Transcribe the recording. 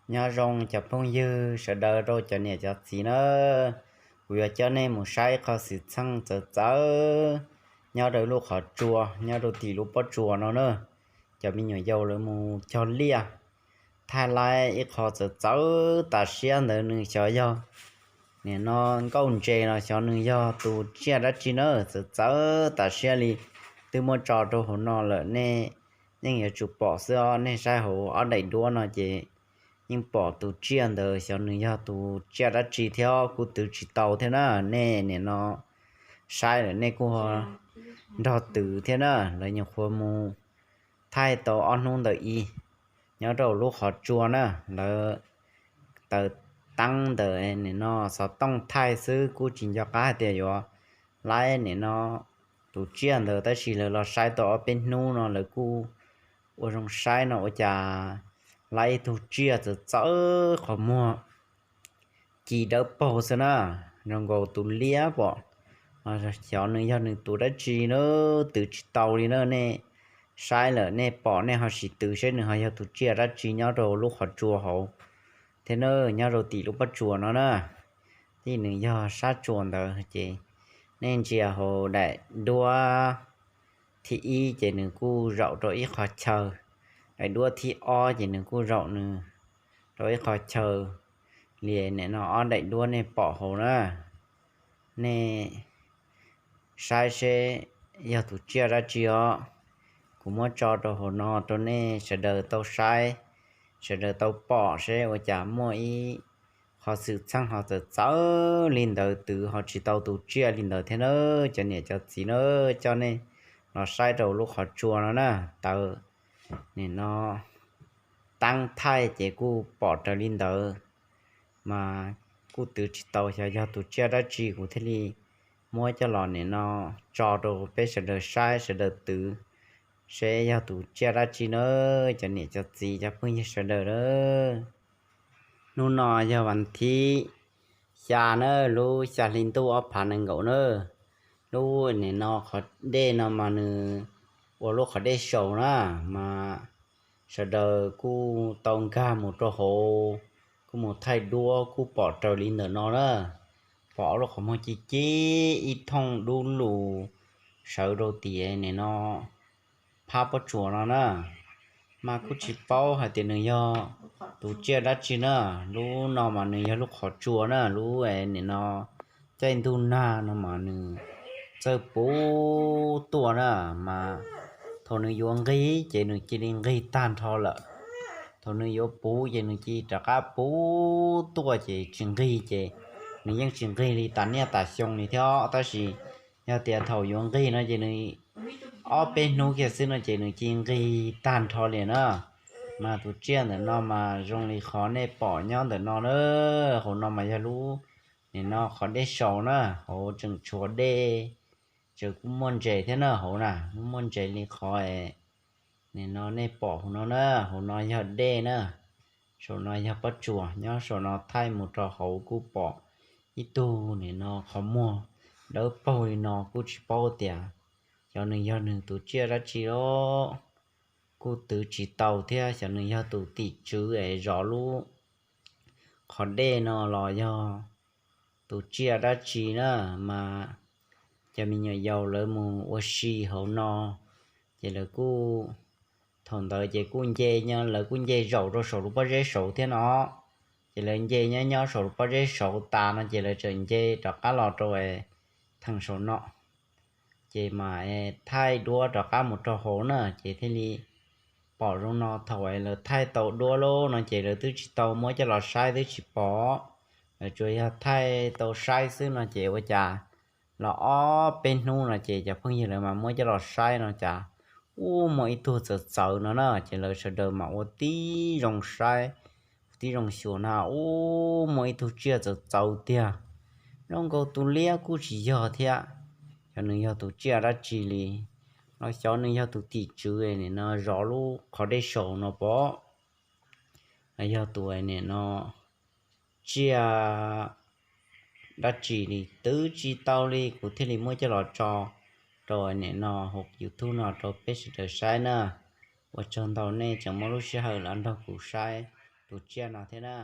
Nyob zoo cov phooj ywg sawv daws rau cov niam cov txiv nawb. Kuv yuav coj nej mus saib qhov xwm txheej txawv txawv nyob rau lub qhov tsua, nyob rau tim lub pob tsuas no na. Cov me nyuam yaus lawv mus cog liaj thaij laib ib qho txawv txawv tas siab ntawd nws xyov yog nim no nkauj ntses los xyov nws yog tus tsiaj dab tsi na, txawv txawv tas siab li. Twb muab tso rau hauv no lawm, nej yeej yuav tsum pom xwb os. Nej saib hauv ob daim duab no ces yeej pom tus tsiaj ntawd, xyov nws yog tus tsiaj dab tsi thiab, kuj twv tsis tau thiab na. Nej nim no saib lawm nej kuj nrog twv thiab na. Lawv nyuam qhuav mus thaij tau ob hnub ntawm i nyob rau lub qhov tsua na, lawv taws teeb ntawm nim no xov tooj thaij xwb kuj tsis nco qab hais tias yuav laib nim no tus tsiaj ntawd, tab sis lawv los saib tau ob peb hnub no lawv kuj ua zoo saib no ua cas laib ib tug tsiaj txawv txawv qhov muag ci dawb paug xwb na, zoo nkaus tus liab pom. Xyov nws yog nws tus dab tsi na, twv tsis tau li na. Nej saib lawm nej pom nej ho sim twv seb nws ho yog tus tsiaj dab tsi nyob rau lub qhov tsua hauv thiab na, nyob rau tim lub pob tsuas no na. Tij nws yog sab tsua ntawd ces nej ntsia hauv daim duab thib ib ces nws kuj zaum rau ib qho chaw, daim duab thib ob ces nws kuj zaum nws rau ib qho chaw li nim no ob daim duab nej pom hauv na. Nej saib seb yog tus tsiaj dab tsi os. Kuv muab tso rau hauv no rau nej sawv daws tau saib, sawv daws tau pom seb ua cas muaj ib qho xwm txheej ho txawv txawv li ntawd twv ho tsis tau tus tsiaj li ntawd thiab na. Cov niam cov txiv na, coj nej los saib rau lub qhov tsua no na. Taws nim no teeb thaij ces kuj pom raws li ntawd, mas kuj twv tsis tau xyov yog tus tsiaj dab tsi, kuv thiaj li muab coj los nim no tso rau peb sawv daws saib sawv daws twv seb yog tus tsiaj dab tsi na, cov niam cov txiv cov phooj ywg sawv daws a. Hnub no yog vas thib xya na, lub xya hli ntuj ob phav nees nkaum na. Lub nim no qhov dej no mas nws ua lub qhov dej saus na, mas sawv daws kuj tau nkag mus rau hauv, kuj mus thaij duab kuj pom raws li ntawm no na. Pom ob lub qhov muag ci ci ib thooj dub lug sawv rau tim nim no phab pob tsuas no na. Mas kuj tsis paub hais tias nws yog tus tsiaj dab tsi na. Lub no mas nws yog lub qhov tsua na, lub nim no caij ntuj nag no mas nws txawj puv tuaj na, mas thaum nws yuav nqig ces nws cia li nqig tag nrho lawm. Thaum nws yuav puv ces nws cia li rov qab puv tuaj ces tsis nqig ces nws yeej tsis nqig li tas niaj tas xyoo li thiab. Tab sis yog tias thaum yuav nqig no ces nws ob peb hnub kiag xwb no ces nws cia li nqig tag nrho li na. Mas tus tsiaj ntawm no mas zoo li qhov nej pom nyob ntawm no na, hauv no mas yog lub nim no qhov dej saus na, hauv tseem tshuav dej, tseem kuj muaj ntses thiab na hauv na, muaj ntses li qhov nim no nej pom hauv no na, hauv no yog dej na, saum no yog pob tsuas, nyob saum no thaij mus rau hauv kuj pom ib tug nim no qhov muag dawb paug li no, kuj tsis paub tias xyov nws yog nws tus tsiaj dab tsi los kuj twv tsis tau thiab, xyov nws yog tus tim tswv es zov lub qhov dej no los yog tus tsiaj dab tsi na. Mas cov me nyuam yaus lawv mus ua si hauv no, ces lawv kuj, thaum ntawd ces kuj nce, lawv kuj nce zaum rau saum lub pob zeb saud thiab no. Ces lawv nce nyob nyob saum lub pob zeb saud tas no ces lawv txawm nce rov qab los rau theem saum no. Ces mas thaij duab rov qab mus rau hauv na, ces thiaj li pom zoo no. Thaum lawv thaij tau duab lawm no ces lawv twb tsis tau muab coj los saib, twb tsis pom. Lawv tsuas yog thaij tau saib xwb no ces ua cas los ob peb hnub no ces cov phooj ywg lawv mas muab coj los saib no cas ub muaj ib tug txawv txawv no na, ces lawv sawv daws mas ua tib zoo saib, tib zoo xyuas na, ub muaj ib tug tsiaj txawv txawv tiag, zoo nkaus tus liab kuj tsis yog thiab, xyov nws yog tus tsiaj dab tsi li, los xyov nws yog tus tim tswv nim no zov lub qhov dej saud no pom, los yog tus nim no tsiaj dab tsi li, twv tsis tau li, kuv thiaj li muab coj los tso rau nim no hauv YouTube no rau peb sawv daws saib na. Ua tsaug ntau nej tseem muab lub sij hawm los nrog kuv saib tus tsiaj no thiab na.